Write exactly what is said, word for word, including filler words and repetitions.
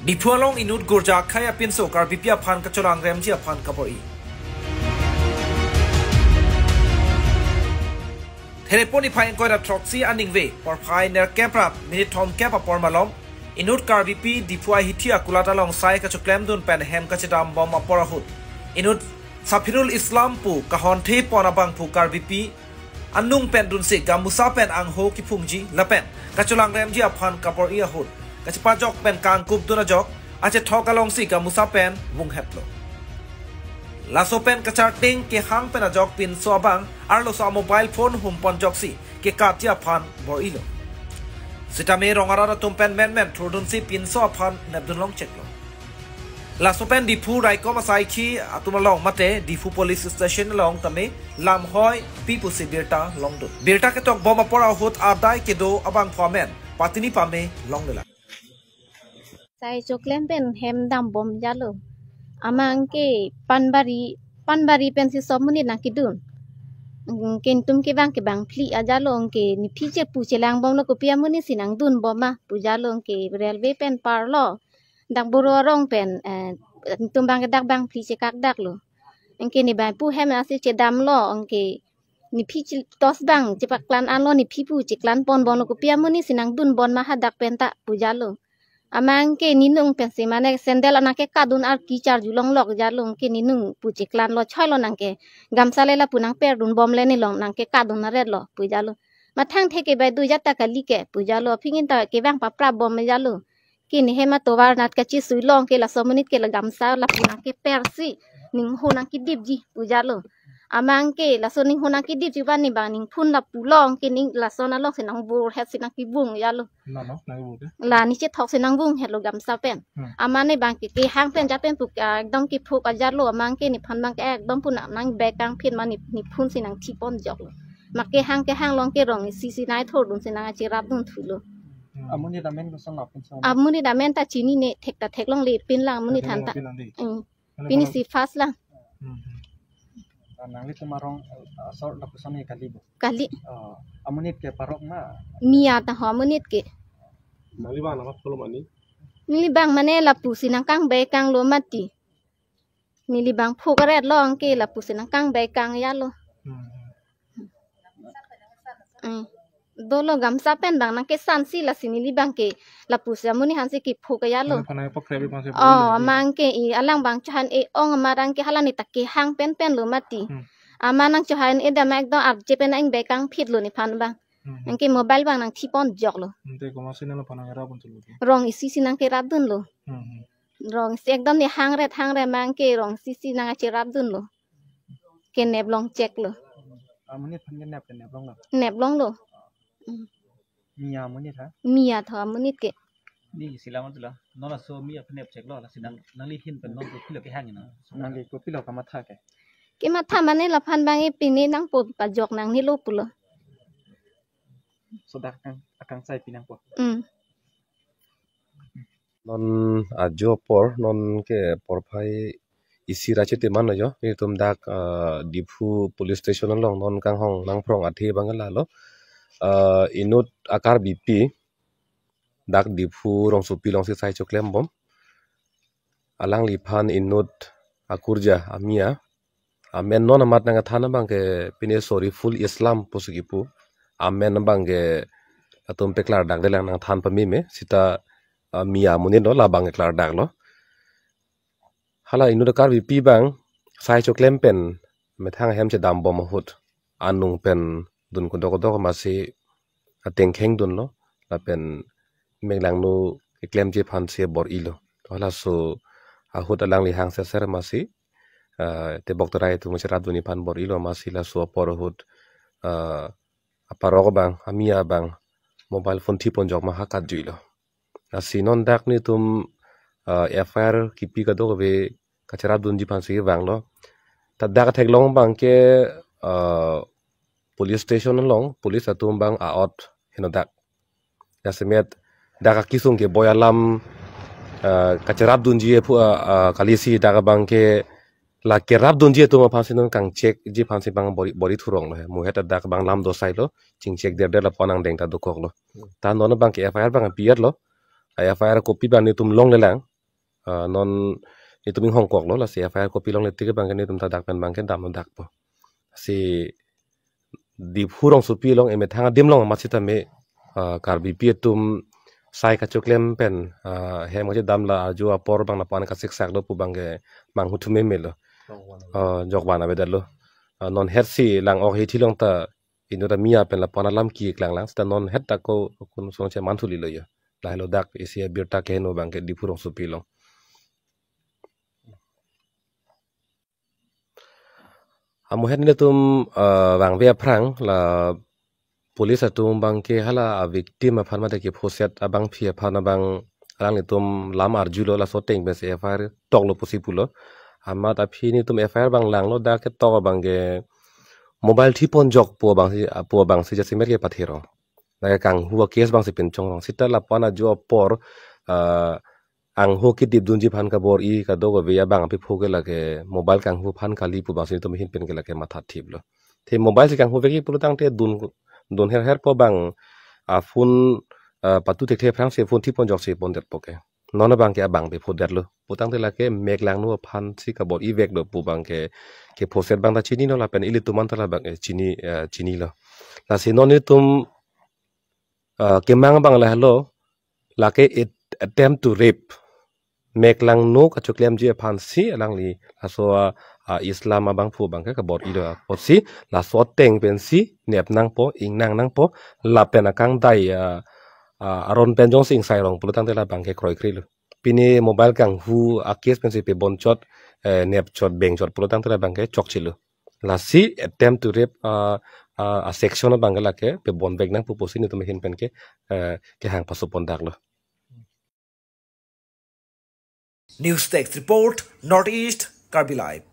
Diphu along inut gorja akhei apinso Karbipi aphan kacholangremji aphan kabor-i. Therepon niphai ingkoi ra throksi aningve, porphai nerkep ra minit thomkep apor malom, inut Karbipi Diphu ahithi akulat along sai kachoklemdun pen hem kachedambom apor ahut, inut Safirul Islam pu kahonthepon abangphu Karbipi anung pen dunsi gamusa pen angho kiphungji lapen kacholangremji aphan kabor-i ahut, kachepajok pen kangkupdun ajok achethok alongsi gamusa pen vunghetlo. Laso pen kacharting kehang pen ajok pinso abang arloso a-mobile phone humponjoksi kekatji aphan bor-ilo. Sitame rong arat atum pen menmen thurdunsi pinso aphan nepdun longcheklo. Laso pen Diphu raikom asaikhi atum along mate Diphu Police Station along tame lamhoi pi pusi birta longdun. Birta ketokbom apor ahut adai kedo abangphu amen patini pame longlelang. Sai choklem pen hem dambom jalo. Amat ke Panbari, Panbari pensi som monit nangkedun. Anke netum kevang ke bangphli ajalo, anke nephi chepu chelangbomlo, kopi amonit si nangdunbom ma pu jalo, anke railway pen parlo. Dak Boro arong pen, eh, netum abang ke dak bangphli chekakdaklo. Anke ne bangphu hem asi chedamlo, anke nephi che-, tos abang chepaklan anlo, nephi pu cheklanponbomlo, kopi amonit si nangdunbom ma hadak pen ta pu jalo. Amat ke nenung pensi mane sandal nangkekatdun arki charjulonglok jalo, anke nenung pu cheklanlo, choilo nangke gamsa le lapu nangperdunbomle, nelong nangkekatdun aretlo pu jalo. Mathang theke bai dujat ta kali ke pu jalo, aphi ingin ta kevang paprapbom jalo. Ke ne hem atovar nat kachisuilong ke laso monit ke la gamsa lapu nangkepersi ningho nangkedipji pu jalo. Amat ke laso ningho nangkedipji abang ne bang ningphun lapu long ke ning lason alongsi nangvurhetsi nangkevung jalo. Nano, nangvung ke? La ne chethok si nangvunghetlo gamsa pen. Hmm. Amat ne bang ke kehang pen jat pen pu, ah, ekdom kephuk ajalo, amat ke nephan abang ke ekdom pu nang, nangbekangphit ma ne, nephun si nangthiponjoklo. Mat kehang kehang long ke rong isi si nai thurdunsi nangcherapdun thulo. Hmm. Amonit amen kosonlo pinso? Amonit amen ta chinine, thek ta theklongle pinlang amonit aphan ta. Theklongle pinlang dei. Hmm. Mane pini kono si first lang. Hmm, hmm. Ah, nanglitum arong, eh, asor lapuson ke kali bo? Kali. Oh, amonit ke parok ma? Mia ta ho amonit ke. Nangli bang nama pulo mane? Neli bang mane lapusi nangkangbekanglo mati. Neli bang phuk aretlo, anke lapusi nangkangbekang jalo. Hmm. Hmm. Dolo gamsa pen bang nangkesansi, lasi neli bang ke lapusi amonit aphansi kephuk jalo. Mane phanai pakrep aphansi. Oh, bor-ilo. Amat ke i alang bang chohan-e-ong amat, anke hala ne ta kehang penpenlo mati. Hmm. Amat nangchohan-edam ekdom arje pen nang-bekangphitlo nephan bang. Hmm. Anke mobile bang nangthiponjoklo. Hmm, te komatsi nangphan nangrapdun thulo? Rong isi si nangkerapdunlo. Hmm, hmm. Rong isi ekdom ne hangret hangret, amat ke rong isi si nangcherapdunlo. Keneplongcheklo. Amonit aphan kenep, keneplonglo? Neplonglo. Hmm. Mia amonit ha? Mia tho amonit ke. Neli si lam atulo. Non laso mia aphan nepcheklo, lasi nang, nangli ahin pen non kopilo kehang ina? Nangli kopilo kamatha ke? Kematha mane laphan bang e pine nangpo, pajok nangnelo pulo. Sodak akang, akangsai pi nangpo. Hmm. Non ajo apor, non ke porphai isi ra chitiman lo jo. Netum dak, ah, Diphu Police Station along non kanghon nangphrong athe abang ke lalo. Ah, inut a-Karbipi dak Diphu rongsopi alongsi sai choklembom. Alangliphan inut akurja amia. Amen non amat nangkethan abang ke pine Soriful Islam pusi kipu. Amen abang ke latum paklardakdelang, nangthan pameme. Sita, ah, mia amonit lo, labang ke klardaklo. Hala inut a-Karbipi abang sai choklem pen methang ahem chedambom ahut, anung pen dun kudok kudok amatsi atengkheng dunlo, lapen meklangno keklemji aphansi bor-ilo. To halaso ahut alangli hangseser amatsi, ah, tebok terai atum cherapdunji aphan bor-ilo amatsi laso apor ahut, ah, aparok abang, amia abang mobile phone thiponjok ma ha katjuilo. Lasi non dak netum, ah, F I R kipi kadokave kacherapdunji aphansi vanglo. Ta dak theklong abang ke, ah, police station along, police atum abang a-ot heno dak. Jasemet dak akesung ke boi alam, ah, kacherapdunji aphu, ah, ah, kalisi dak abang ke la kerapdunji atum aphansi non kangchekji aphansi bang bor-i, bor-i thuronglo he. Muhet dak bang lam dosailo, chingchek derder lapu nangdeng ta dokoklo. Ta non abang ke F I R bang pi-etlo. A-F I R kopi abang netum longlelang. Ah, non itum inghongkoklo, lasi F I R kopilongle tik abangke netum ta dak pen abangke damlo dakpo. Si Diphu rongsopi along emethang adim along amat sitame, ah, Karbipi atum sai kachoklem pen, ah, hem kachedam la arju apor abang lapu-an kasiksak do pu abangke manghu thume melo. Ah, jokban avedetlo. Ah, non het si lang-ok hithi along ta inut ta mia pen lapu-an alam keklang lang, seta non het ta ko kun song che manthu lilo yo. Lahelo dak isi abirta keheno abangke Diphu rongsopi along. Amohet netum, eh, vangve aphrang la police atum abangke hala a-victim aphan mate kephoset abangpi aphan abang alanglitum lam arjulo, laso ateng pensi F I R toklo pusi pulo. Amat aphi netum F I R abang langlo, dak ketok abangke mobile thipon jok pu abangsi, pu abangsi jasemet kepathero. Lake kanghu a-case abangsi pinchongrong. Seta lapu-an arju apor, eh, angho kedip dunji aphan kabor-i kadokave abang aphi pho ke lake mobile kanghu aphan kali pu abangsi netum ahin pen ke lake mathathiplo. Te mobile si kanghu vekji pulo tangte dun, dun herher po abang a-phone, ah, patu thekthe aphrangsi phone thipon joksi pondetpo ke. Non abangke abang aphi phodetlo. Pu tangte lake meklangno aphansi kabor-i vek do pu abangke kephoset abang ta chinilo lapen ilitum an ta labang, eh, chini, eh, chinilo. Lasi non netum, ah, kemang abang lahelo, lake it-, attempt to rape. Meklangno kachoklemji aphansi alangli laso a, a, Islam abangphu abangke kabor-i do apotsi laso ateng pensi nep nangpo, ingnang nangpo, lapen akangdai a, a, aron pen jongsi ingsairong pulo tangte labangke kroikre lo. Pini mobile kanghu a-case pensi pebonchot, eh, nepchot bengchot pulo tangte labangke chokchelo. Lasi attempt to rape, ah, ah, a-section abangke lake pebon vek nangpo pusi netum ahin pen ke, eh, kehang pasopon daklo. News Desk Report, North East Karbi Live.